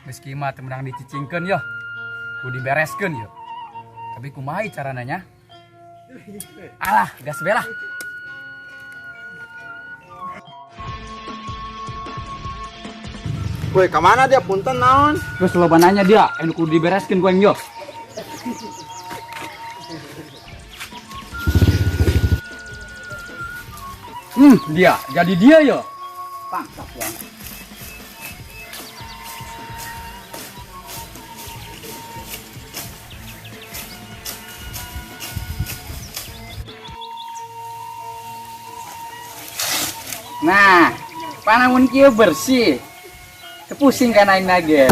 Meski mah teu meunang dicicingkeun yo. Kudu dibereskeun yo. Tapi kumaha carana nya? Alah, gas belah. Woi, kemana dia punten naon? Terus loba nanya dia, anu kudu dibereskeun ku aing yo. Dia, jadi dia yo. Tangkap ya. Nah, panamun kieu bersih. Teu pusing kan aing lagi.